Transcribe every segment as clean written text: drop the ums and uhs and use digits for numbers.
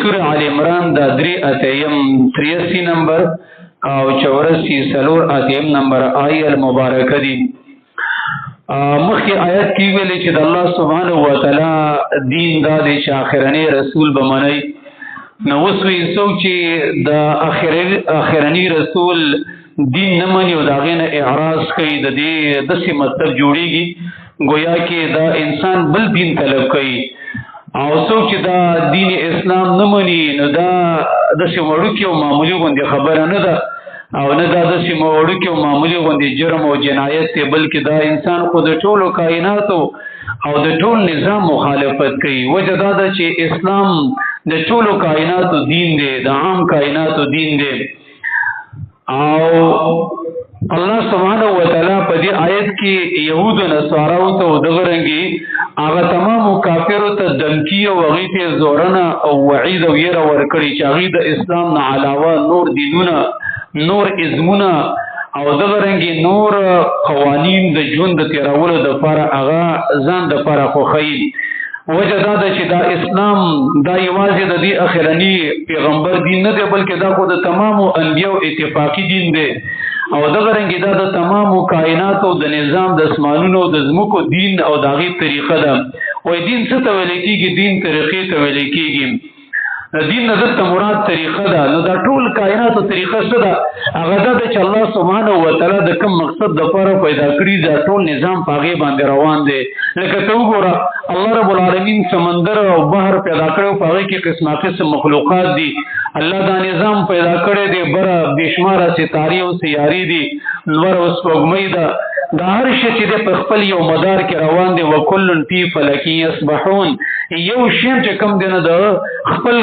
سورة آل عمران دا 83 نمبر او 84 نمبر آیه المبارکه دي. مخکې آیت کې ویل چې د الله سبحانه و تعالی دین دا دی چې آخرنی رسول به منئ. نو اوس وی څوک چې د آخرنی رسول دین نه مني او د هغې نه اعراض کوي، د دې داسې مطلب جوړیږي گویا کې دا انسان بل دین طلب کوي. او څوک چې دا دین اسلام نه مني نو دا داسې وړوکې او معمولي غوندې خبره نه ده، او نه دا داسې وړوکې او معمولي غوندې جرم او جنایت دی، بلکې دا انسان خو د ټولو کائناتو او د ټول نظام مخالفت کوي. وجه دا ده چې اسلام د ټولو کائناتو دین دی، د عام کائناتو دین دی. او الله سبحانه وتعالی په دې آیت کې یهود او نصاراو ته او دغه رنګي هغه تمامو کافرو ته دمکی او هغې ته زورنه او وعید او یره ورکړي چې هغوی د اسلام نه علاوه نور دینونه، نور ازمونه او دغه رنګي نور قوانین د ژوند د تېرولو دپاره هغه ځان دپاره خوښوي. وجه دا ده چې دا اسلام دا یوازې د دې اخرني پیغمبر دین نه دی، بلکې دا خو د تمامو انبیاو اتفاقي دین دی، او دغه رنګې دا د تمامو کائناتو د نظام د اسمانونو د ځمکو دین او د هغې طریقه ده. وایي دین څه ته ویل کېږي؟ دین طریقې ته ویل کېږي. دین نه دلته مراد طریقه ده. نو دا ټول کائناتو طریقه څه ده؟ هغه دا ده چې الله سبحانه وتعالی د کوم مقصد دپاره پیدا کړي دا ټول نظام په هغې باندې روان دی. لکه ته وګوره، الله رب العالمین سمندر او بحر پیدا کړی او په هغې کې قسمه قسم مخلوقات دي. الله دا نظام پیدا کړی دی، بره بېشماره ستارې او سیارې دي، لمر او سپوږمۍ ده، دا هر شی چې دی په خپل یو مدار کې روان دی. وکل فی فلک یسبحون، یو شی چې کوم دی نه د خپل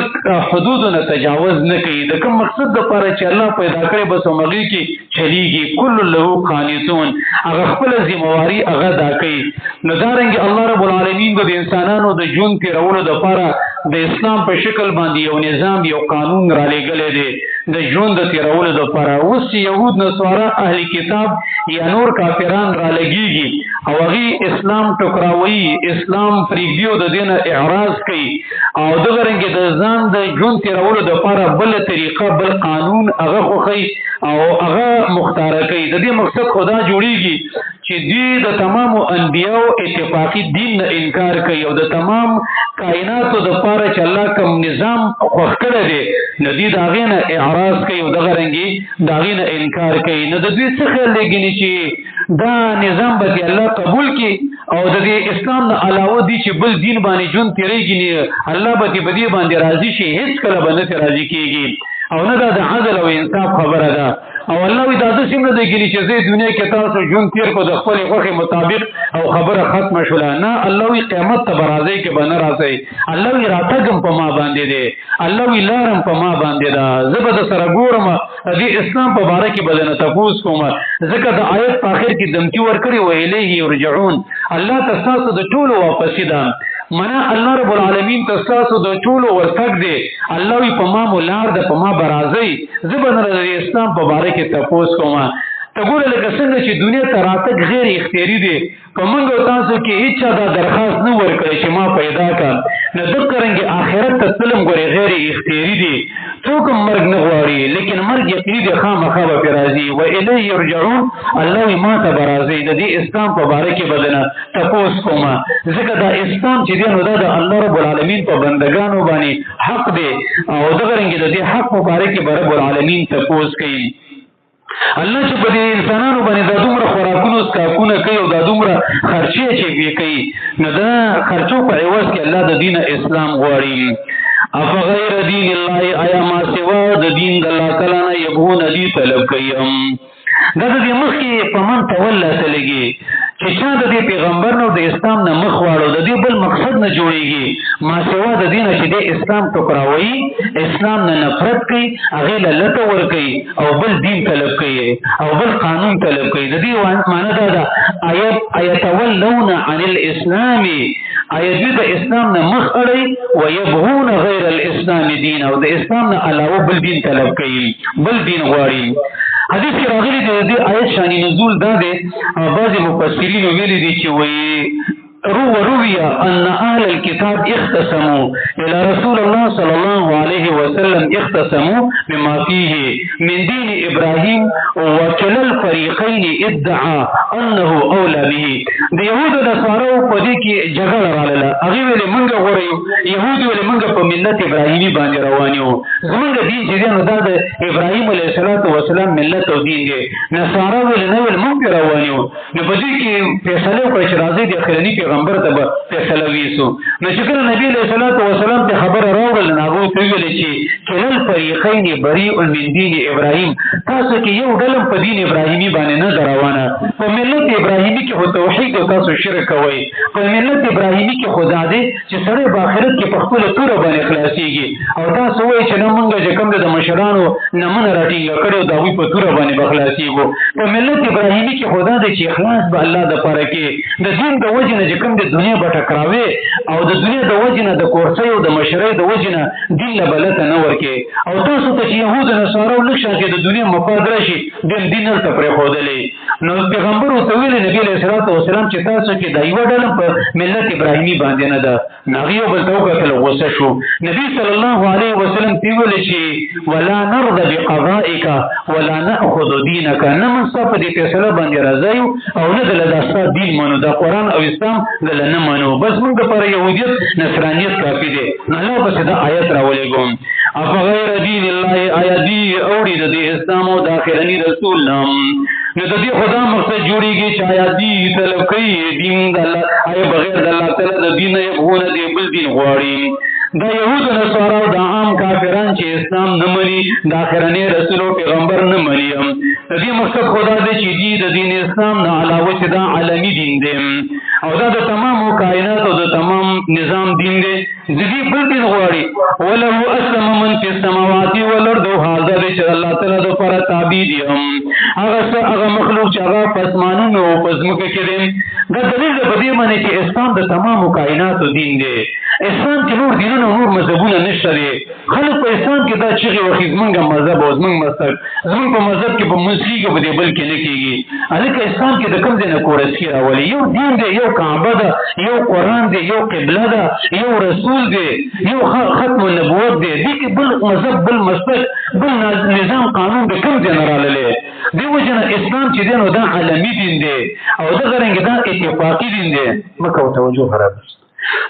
حدودو نه تجاوز نه کوي، د کوم مقصد دپاره چې الله پیدا کړی بس همغې کې چلیږي. کل له قانتون، هغه خپله ذمهواري هغه ادا کوي. نو دارنګې الله رب العالمین به د انسانانو د ژوند تېرولو دپاره د اسلام په شکل باندې یو نظام، یو قانون رالیږلی دی د ژوند د تېرولو دپاره. اوس چې یهود، نصارا، اهل کتاب یا نور کافران رالګیږي او هغوی اسلام ټکراوي، اسلام پرېږدي او د دې نه اعراض کوي، او دغه رنګې د ځان د ژوند تېرولو دپاره بله طریقه، بل قانون هغه خوښوي او هغه مختاره کوي. د دې مقصد خو دا جوړیږي چې دوی د تمامو انبیاو اتفاقي دین نه انکار کوي او د تمام کائناتو دپاره چې الله کوم نظام خوښ کړی دی نو دوی د هغې نه اعراض کوي او دغه رنګې د هغې نه انکار کوي. نو د دوی څه خیال دی ګنې چې دا نظام به دې الله قبول کړي او د دې اسلام نه علاوه دی چې بل دین باندې ژوند تېرېږي الله به دې په دې باندې راضي شي؟ هېڅکله به نه ترې راضي کېږي. او نه دا د عدل او انصاف خبره ده. او الله وایي دا داسې هم نه دی ګنې چې زه دنیا کې تاسو ژوند تېر کړو د خپلې خوښې مطابق او خبره ختمه شوله. نه، الله وایي قیامت ته به راځئ که به نه راځئ. الله وایي راتګ هم په ما باندې دی، الله وایي لار هم په ما باندې ده، زه به در سره ګورم، د دې اسلام په باره کې به درنه تپوس کوم. ځکه د آیت په آخر کې دمکي ورکړې و الیه یرجعون، الله ته ستاسو د ټولو واپسي ده. منا الله رب العالمین ته ستاسو د ټولو ورتګ دی. الله وایي په ما مو لار ده، په ما به راځئ، زه به نه د اسلام په باره کې تپوس کوم. ته ګوره لکه څنګه چې دنیا ته راتګ غیر اختیاري دی، په موږ او تاسو کې هیچا دا درخواست نه ورکړی چې ما پیدا کړه. نو دغه رنګې آخرت ته تلم ګورې غیر اختیاري دی، څوک هم مرګ نه غواړي، لیکن مرګ یقیني دی، خامخا به پرې راځي. و الیه یرجعون، الله وایي ما ته به راځئ، د دې اسلام په باره کې به درنه تپوس کوم. ځکه دا اسلام چې دی نو دا د الله رب العالمین په بندګانو باندې حق دی، او دغه رنګې د دې حق په باره کې به رب العالمین تپوس کوي. الله چې په دې انسانانو باندې دا دومره خوراکونو څښاکونه کوي او دا دومره خرچې چې پرې کوي، نو دا خرچو په عوض کې الله د دین اسلام غواړي. افغیر دین الله، آیا ما سوا د دین د الله تعالی نه یبغون دی طلب کوي؟ دا د دې مخکې په من توله ته لګي چې چا د دې پیغمبر نو د اسلام نه مخ واړو، د دې بل مقصد نه جوړیږي ما سوا د دین چې د اسلام ټکراوي، اسلام نه نفرت کوي، هغې له لته ورکوي او بل دین طلب کوي او بل قانون طلب کوي. د دې معنی دا ده ایتولون عن الاسلام، آیا دوی د اسلام نه مخ اړوي، ویبغون غیر الاسلام دین، او د اسلام نه علاوه بل دین طلب کوي، بل دین غواړي. حدیث کې راغلي دی د دې آیت شان نزول دا دی، بعضې مفسرینو ویلي دي چې وایي روي أن أهل الكتاب اختصموا إلى رسول الله صلى الله عليه علیه وسلم اختصموا بما فيه من دين ابراهيم وكلا الفريقين ادعى انه اولى به. د يهودو نصارو په دې کې جګړه راغله، هغه ویل مونږ غوړو، يهود ویل مونږ په ملت ابراهیمي باندې روان یو، زمونږ دین چې دی نو دا د ابراهیم علیه السلام ملت او دین دی. نصارا ویل نه، ویل مونږ روان یو. نو په دې کې فیصله وکړه چې راځي د اخرني پیغمبر ته به فیصله ویسو. نو چې کله نبی علیه السلام ته خبره راوړل، نو هغه ته ویل چې کلل فریقین بریء من دین ابراهیم، تاسو کې یو ډلم په دین ابراهیمي باندې نه روانه، په ملت ابراهیمي کې خو توحید او تاسو شرک کوئ، په ملت ابراهیمي کې خو دا دی چې سړی په آخرت کې په خپله توره باندې خلاصېږي، او تاسو وایئ چې نه مونږ چې کوم د مشرانو نمونه راټینګه کړې او د هغوی په توره باندې به خلاصېږو. په ملت ابراهیمي کې خو دا دی چې اخلاص به الله دپاره کې، د دین د وجې نه چې کوم د دنیا به ټکراوې او د دنیا د وجې نه د کورسۍ او د مشرۍ د وجې نه دین له به لته نه ورکې. او تاسو ته چې یهود نصارو لږ شان کې د دنیا مفاد راشي، دین دین هلته پرېښودلی. نو پیغمبر ورته ویلي نبي علیه السلام چې تاسو کې دا یوه ډله په ملت ابراهیمي باندې نه ده. نو هغې یو بل ته وکتل، غوسه شو. نبي صلی الله علیه وسلم ته وویل چې ولا نرضى بقضائک ولا نأخذ دینک، نه موږ ستا په دې فیصله باندې راضي یو او نه دله دا ستا دین منو، دا قرآن او اسلام دله نه منو، بس موږ دپاره یهودیت نصرانیت کافي دی. نو الله پسې دا آیت راولېږم، افغیر دین الله، آیا دی اوړي د دې اسلام او د اخرني رسول نام. نو د دې خدا مقصد جوړیږي چې آیا دی طلب کوي دین د الله، آیا بغیر د الله تعالی د دین نه یبغونه دی بل دین غواړي. دا یهود نصارا او دا عام کافران چې اسلام نه مني، د اخرني رسول او پیغمبر نه مني، د دې مقصد خدا دی چې دی د دین اسلام نه علاوه چې دا عالمي دین دی او دا د تمامو کائنات او د تمام نظام دین دی، د دې بل دین غواړي. وله اسلم من فی السماوات والارض، حال دا دی چې الله تعالی دپاره تابع دي هم هغه څه، هغه مخلوق چې هغه په اسمانونو او په ځمکه کې دی. دا دلیل دی په دې باندې چې اسلام د تمامو کائناتو دین دی. اسلام کې نور دینونه او نور مذهبونه نشته دی. خلک په اسلام کې دا چیغې وهي زمونږ مذهب او زمونږ مسلک، زمونږ په مذهب کې په مونځ کېږي په دې بل کې نه کېږي. هلکه اسلام کې د کوم ځای نه کورسکي راولي؟ یو دین دی، یو کعبه ده، یو قرآن دی، یو قبله ده، یو رسول دی، یو ختم النبوت دی. دې کې بل مذهب، بل مسلک، بل نظام قانون د کوم ځای نه راللی؟ دې وجې نه اسلام چې دی نو دا عالمي دین دی او دغه رنګ دا اتفاقي دین دی. مه کوه توجه خراب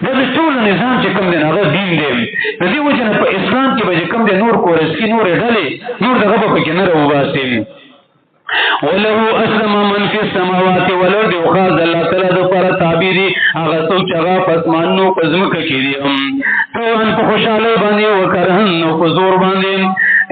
دا د ټول نظام چې کوم دی هغه دین دی. د دې وجې نه په اسلام کې به چې کوم دی نور کورسکي، نورې ډلې، نور دغه به پکې نه راوباسي. وله اسلم من فی السماوات والارض، او خاص د الله تعالی دپاره تابع دي هغه څوک چې هغه په اسمانونو په ځمکه کې دي، هم طوعا په خوشحالۍ باندې وکرهن او په زور باندې.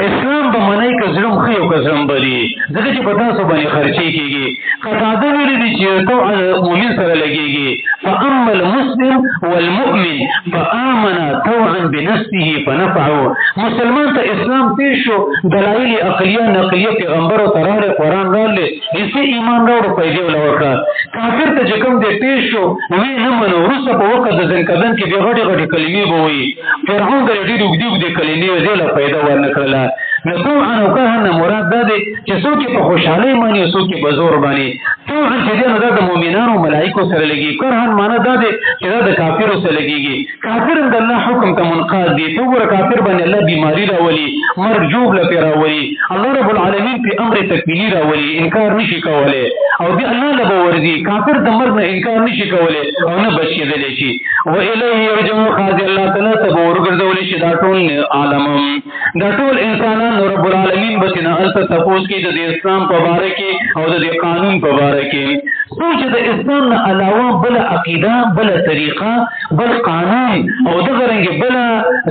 اسلام به منئ که زړه ښه او که زړه بدي، ځکه چې په تاسو باندې خرچې کېږي. قتاده ویلي دي چې طوعا مؤمن سره لګېږي، فأما المسلم والمؤمن فآمن طوعا بنفسه فنفعه. مسلمان ته اسلام پیش شو، دلایل عقلیه نقلیه پیغمبر ته راغلی، قرآن راغلی، هیڅ ایمان راوړو پیدې وله وکړه. کافر ته چې کوم دی پیش شو ویې نه منو، وروسته په وخت د ځنکدن کې بیا غټې غټې کلمې به وایي. فرعون ته ډېرې اوږدې اوږدې کلمې وې، دې له پیدا ورنه کړله. نو طوعا او کرها نه مراد دا دی چې څوک یې په خوشحالۍ ماني او څوک یې په زور باندې. طوعا چې دی نو دا د مؤمنانو ملایکو سره لګي، کرها معنا دا دی چې دا د کافرو سره لګېږي. کافر هم د الله حکم ته منقاد دی. ته وګوره کافر باندې الله بیماري راولي، مرګ ژوبله پرې راولي، الله رب العالمین پرې امر تکویني راولي، انکار نشي کولی او دی الله له به ورځي. کافر د مرګ نه انکار نشي کولی او نه بچ کېدلی شي. و الیه یرجع، خاص الله تعالی ته به ورګرځولی شي دا ټول عالم، دا ټول انسانان. رب العالمین به ترې نه هلته تپوس کوي د دې اسلام په باره کې او د دې قانون په باره کې. څوک چې د اسلام نه علاوه بله عقیده، بله طریقه، بل قانون او دغه رنګ بله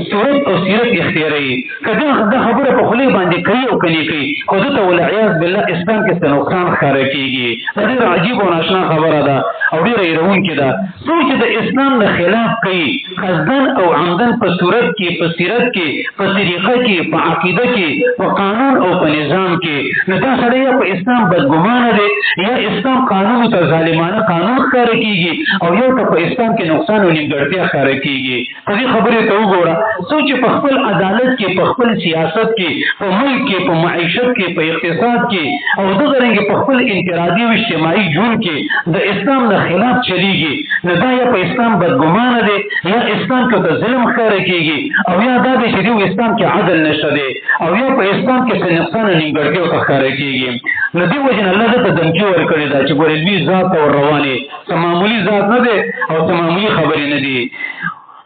صورت او سیرت اختیاروي، که دا خبره په خولې باندې کوي او که نه کوي، خو ده ته والعیاذ بالله اسلام کې څه نقصان ښکاره کېږي. دا ډېره عجیبه او ناشنا خبره ده او ډېره هېروونکې ده. څوک چې د اسلام نه خلاف کوي قصداً او عمداً په صورت کې، په سیرت کې، په طریقه کې، په عقیده کې، په قانون او په نظام کې، نو دا سړی یا په اسلام بدګمانه دی، یا اسلام قانون یو ته ظالمانه قانون ښکاره کیږي او یو ته په اسلام کې نقصان او نیمګړتیا ښکاره کیږي. په دې خبرې ته وګوره، څوک چې په خپل عدالت کې، په خپل سیاست کې، په ملک کې، په معیشت کې، په اقتصاد کې او دغه رنګ په خپل انفرادي او اجتماعي ژوند کې د اسلام نه خلاف چلیږي، نو دا یا په اسلام بدګمانه دی، یا اسلام کې ته ظلم ښکاره کیږي، او یا دا دی چې دی اسلام کې عدل نشته دی، او یا په اسلام کې څه نقصان او نیمګړتیا ورته ښکاره کیږي. نو دې وجې نه الله ده ته دمکي ورکړې ده چې ګورې لوی ذات ته ور روان یې، څه معمولي ذات نه دی او څه معمولي خبرې نه دي.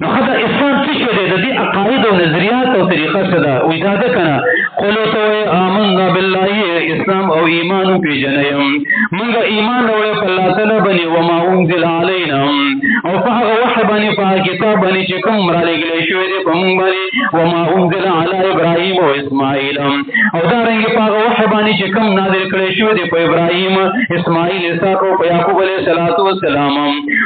نو خدای اسلام څه شی دی؟ د دې عقاید او نظریات او طریقه څه ده؟ وایي دا ده که نه، قولو ته وایي آمنا بالله، اسلام او ایمان وپېژنئ، موږ ایمان راوړی په الله تعالی باندې، وما انزل علینا، او په هغه وحی باندې، په هغه کتاب باندې چې کوم رالېږلی شوی دی په موږ باندې، وما انزل علی ابراهیم او اسماعیل، او دارنګې په هغه وحی باندې چې کوم نازل کړی شوی دی په ابراهیم، اسماعیل، اسحاق او په یعقوب علیه الصلاة والسلام،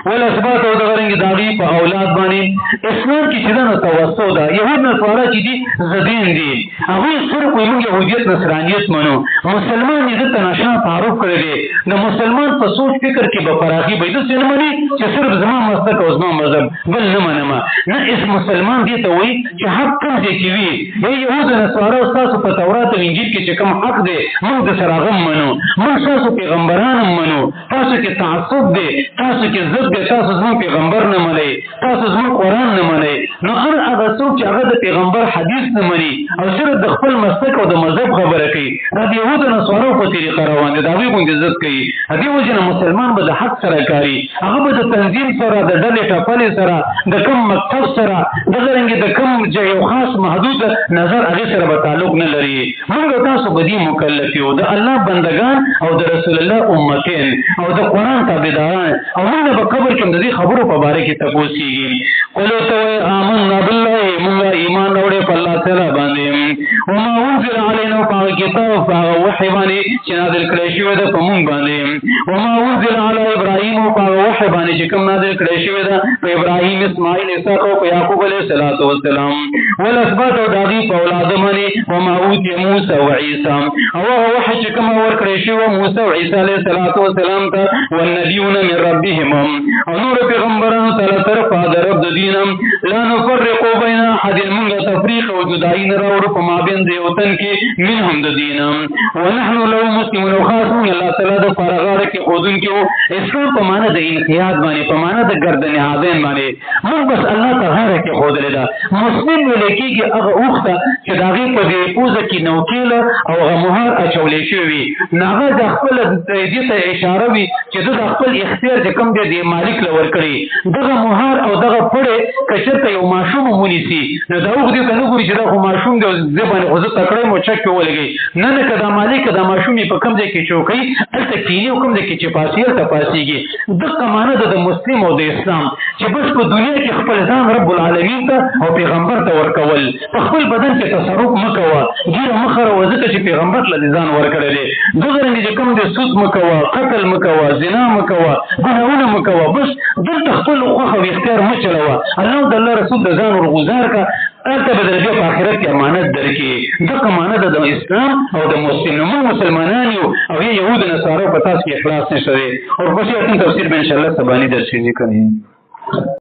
والاسباط، او دغه رنګې د هغوی په اولاد باندې. اسلام کې چې ده نو توسع ده. یهود نصارا چې دي زدین دي، هغوی صرف وایي موږ یهودیت نصرانیت منو. مسلمان یې ده ته ناشنا تعارف کړی دی. د مسلمان په سوچ فکر کې به فراخي به داسې نه مني چې صرف زما مسلک او زما مذهب بل نه منم. نه، اس مسلمان دې ته وایي چې حق کوم ځای کې وي، ای یهود نصارا، ستاسو په تورات او انجیل کې چې کوم حق دی موږ د سره هغه منو، موږ ستاسو پیغمبران هم منو. تاسو کې تعصب دی، تاسو کې ضد دی، تاسو زموږ پیغمبر نه منئ، تاسو زموږ قرآن نه منئ. نو هر هغه څوک چې هغه د پیغمبر حدیث نه مني او صرف د خپل مسلک او د مذهب خبره کوي، دا د یهودو نصارو په طریقه روان دي، د هغوی غوندې ضد کوي. د دې وجې نه مسلمان به د حق سره کاري، هغه به د تنظیم سره، د ډلې ټپلې سره، د کوم مکتب سره، دغه رنګې د کوم یو خاص محدود نظر هغې سره به تعلق نه لري. موږ تاسو به دې مکلف یو، د الله بندګان او د رسول الله امتین او د قرآن تابعداران، او موږ به قبر کې د دې خبرو په باره کې تپوس کېږي. قولو ته وایي آمنا بالله، موږ ایمان راوړی په الله تعالی باندې، وما انزل علینا، په هغه کتاب، په هغه وحی باندې چې نازل کړی شوی ده په موږ باندې، وما انزل علی ابراهیم، په هغه وحی باندې چې کوم نازل کړی شوی ده په ابراهیم، اسماعیل، اسحاق او په یعقوب علیه الصلاة والسلام، والاسباط، او د هغوی په اولاد باندې، وما اوتي موسی و عیسی، او هغه وحی چې کومه ورکړی شوی موسی او عیسی علیه الصلاة والسلام ته، والنبیون من ربهم، او نور پیغمبرانو ته له طرفه د رب د دینم، لا نفرق بین احد، موږ تفریق او جدایي نه راوړو په مابین د یو تن کې، منهم د دینم، ونحن له مسلمون، او خاص موږ الله تعالی د پاره غاړه کې ښودونکي وو. اسلام په معنا د انقیاد باندې، په معنا د ګردن هادین باندې، موږ بس الله ته غاړه کې ښودلې ده. مسلم ویل کېږي هغه اوښ ته چې د هغې په دې پوزه کې نوکېله او هغه مهار اچولی شوی وي، نو هغه د خپل دې ته اشاره وي چې ده د خپل اختیار چې کوم دی د مالک له ورکړي. دغه مهار او دغه پړی که چېرته یو ماشوم هم ونیسي، نو دا اوښ دې ته نه ګوري چې دا خو ماشوم دی او زه باندې خو زه تکړه یم او چک پې ولګوي. نه نه، که دا مالک که دا ماشوم یې په کوم ځای کې چوکوي هلته کښېني او کوم ځای کې چې پاسي هلته پاسېږي. دقه معنا ده د مسلم او د اسلام چې بس په دنیا کې خپل ځان رب العالمین ته او پیغمبر ته ورکول، په خپل بدن کې تصرف مه کوه، ږیره مه خروه، ځکه چې پیغمبر له دې ځان ورکړی دی. دغه رنګ چې کوم دی سود مه کوه، قتل مه کوه، زنا مه کوه، ګناهونه مه کوه، بس دلته خپل خوښه او اختیار مه چلوه، الله او د الله رسول د ځان ورغوځار کړه، هلته به درجه په آخرت کې امانت درکړي. دغه معنا ده د اسلام او د مسلم. نو موږ مسلمانان یو او یا یهود نصارو په تاسو کې اخلاص نشته دی. ورپسې اتم تفسیر به انشاءالله سباني درس کې ذکر.